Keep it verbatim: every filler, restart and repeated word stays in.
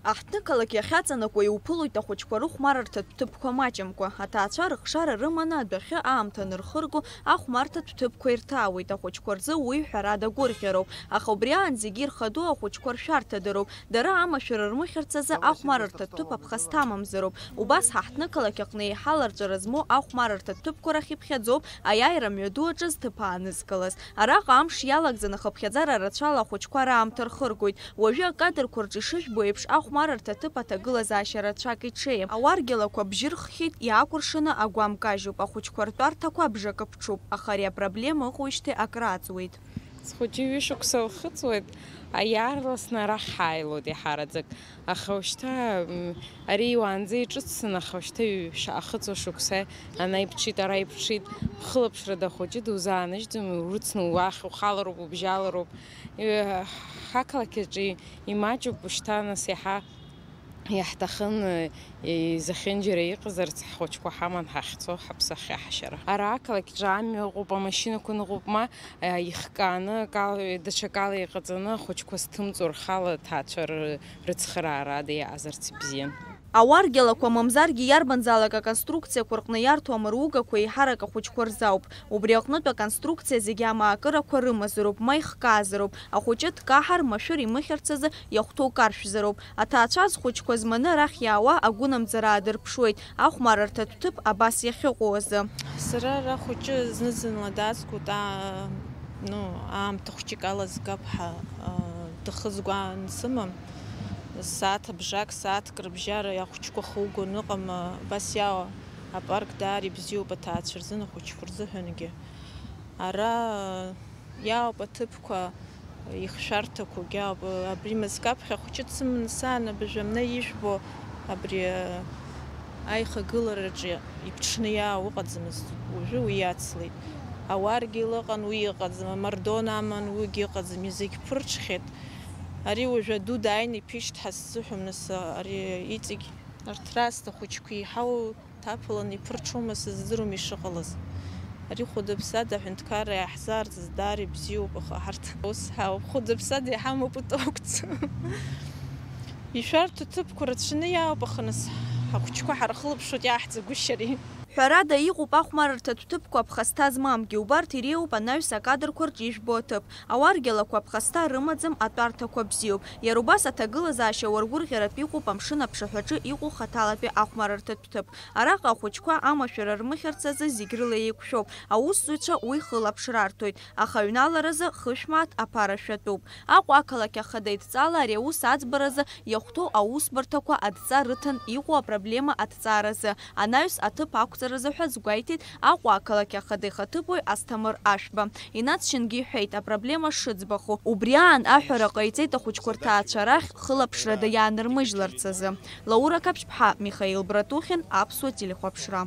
Аҳҭнықалақь иахьаҵанакуа иуԥылоит ахәыҷқәа рыхәмарырҭатә ҭыԥқәа маҷымкәа. Аҭаацәа рыхшара рыманы адәахьы аамҭа анырхырго ахәмарҭатә ҭыԥқәа ирҭаауеит, ахәыҷқәа рзы уи ҳәарада гәырӷьароуп. Аха убри аан зегьы ирхадоу ахәыҷқәа ршәарҭадароуп. Дара амашәыр рмыхьырц азы ахәмарырҭатә ҭыԥ аԥхасҭа амамзароуп. Убас ҳаҳҭнықалақь аҟны еиҳа ларҵәара змоу ахәмарырҭатә ҭыԥқәа рахь иԥхьаӡоуп аиааира мҩаду аҿы зҭыԥ аанызкылаз. Араҟа амш иалагӡаны хыԥхьаӡара рацәала ахәыҷқәа раамҭа рхыргоит. Уажәы акадрқәа рҿы ишыжәбо еиԥш, ахәмарырҭа ҭыԥ аҭагылазаашьа рацәак иҽеим. Ауаргьалақәа бжьы рххьеит, иаакәыршаны агәам кажьуп, ахәыҷқәа ртәарҭақәа абжакы ԥҽуп, аха ари апроблема ыҟоуижьҭеи акрааҵуеит. Схәыҷы ҩышықәса лхыҵуеит, аиаарласны арахь ҳааилоит иҳараӡак. Аха ушьҭа, м, ари уаанӡа иҿыцын, аха ушьҭа ҩ-, шаҟа хыҵуа шықәса анаиԥҽит, ара иԥҽит, хылаԥшрада ахәыҷы дузааныжьӡом, урыцны уахь ухалароуп, убжьалароуп. Ҩ-, ҳақалақь аҿы имаҷуп ушьҭа, нас иаҳа иаҳҭахын, изахьынџьара иҟазарц ҳхәыҷқәа ҳаман ҳахьцо, ҳаԥсы ахьаҳшьара. Ара ақалақьҿы амҩа ыҟоуп, амашьынақәа ныҟәоуп, ма, ихкааны, акала, даҽакала иҟаҵаны, ахәыҷқәа зҭымҵо рхала аҭаацәа ры-, рыцхыраарада иаазарц ибзиан. Ауаргьалақәа, мамзаргьы иарбанзаалак аконструкциақәа рҟны иарҭо амыругақәа еиҳарак ахәыҷқәа рзауп. Убри аҟнытә аконструкциа зегьы амаакырақәа рымазароуп, ма ихкаазароуп. Ахәыҷы дкаҳар, машәыр имыхьырц азы иахәҭоу каршәзароуп. Аҭаацәа зхәыҷқәа зманы арахь иаауа агәынамӡара аадырԥшуеит, ахәмарырҭатә ҭыԥ абас иахьыҟоу азы. Сара ара ахәыҷы зны-зынла дасгоит, аа, ну, аамҭа хәҷык ала згап ҳәа, аа, дыхызго аан сымам. Сааҭ абжак, сааҭк рыбжьара ахәҷқәа хылгон ыҟам, абас иаауа апарк даара ибзиоуп аҭаацәа рзын, ахәыҷқәа рзыҳәангьы. Ара иаауп аҭыԥқәа, ихшәарҭақәоугьы ауп. Абри мызкы аԥхьа ахәҷы дсыманы саан, абыржәы амна ижәбо, абри, аихагылараҿы иԥҽны иаау ыҟаӡамызт, уажәы уи иацлеит. Ауаргьы лыҟан, уи ыҟаӡам, амардон аман, уигьы ыҟаӡам, зегь ԥырҽхьеит. Ари уажәы аду дааины иԥишт ҳәа сзыҳәом, нас, ари иҵегь. Арҭ раасҭа ахәыҷқәа еиҳау ҭаԥаланы иԥырҽума сыздыруам ишыҟалаз. Ари хәыда-ԥсада аҳәынҭқарра иаҳзаарц даара ибзиоуп, аха ҳарҭ ус ҳауп, хәыда-ԥсада иҳамоуп утәы ақәҵа. Ишәарҭоу ҭыԥқәа рацәаны иаауп, аха нас ҳахәҷқәа ҳархылаԥшуеит иааҳҵагәышьари. Ҳәарада, иҟоуп ахәмарырҭатә ҭыԥқәа аԥхасҭа змамгьы, убарҭ иреиуоуп анаҩс акадрқәа рҿы ижәбо аҭыԥ. Ауаргьалақәа аԥхасҭа рымаӡам, атәарҭақәа бзиоуп. Иара убас аҭагылазаашьа уаргәырӷьаратә иҟоуп амшын аԥшаҳәаҿы иҟоу хаҭалатәи ахәмарырҭатә ҭыԥ. Араҟа ахәыҷқәа амашәыр рмыхьырц азы зегь рыла еиқәшәоуп, аусзуҩцәа уи хылаԥшра арҭоит, аха аҩналаразы хышә мааҭ аԥара шәатәуп. Аҟәа ақалақь ахада идҵала ари аус аӡбаразы иахәҭоу аусбарҭақәа адҵа рыҭан иҟоу апроблема аҭҵааразы, анаҩс аҭыԥ ақәҵаразы ҳәа азгәеиҭеит Аҟәа ақалақь ахада ихаҭыԥуаҩ Асҭамыр Ашәба. Инаҵшьынгьы иҳәеит апроблема шыӡбаху. Убри аан аҳәара ҟаиҵеит ахәыҷқәа рҭаацәа рахь хылаԥшрада иаанырмыжьларц азы. Лаура Қаԥшьԥҳа, Михаил Братухин, Аԥсуа телехәаԥшра.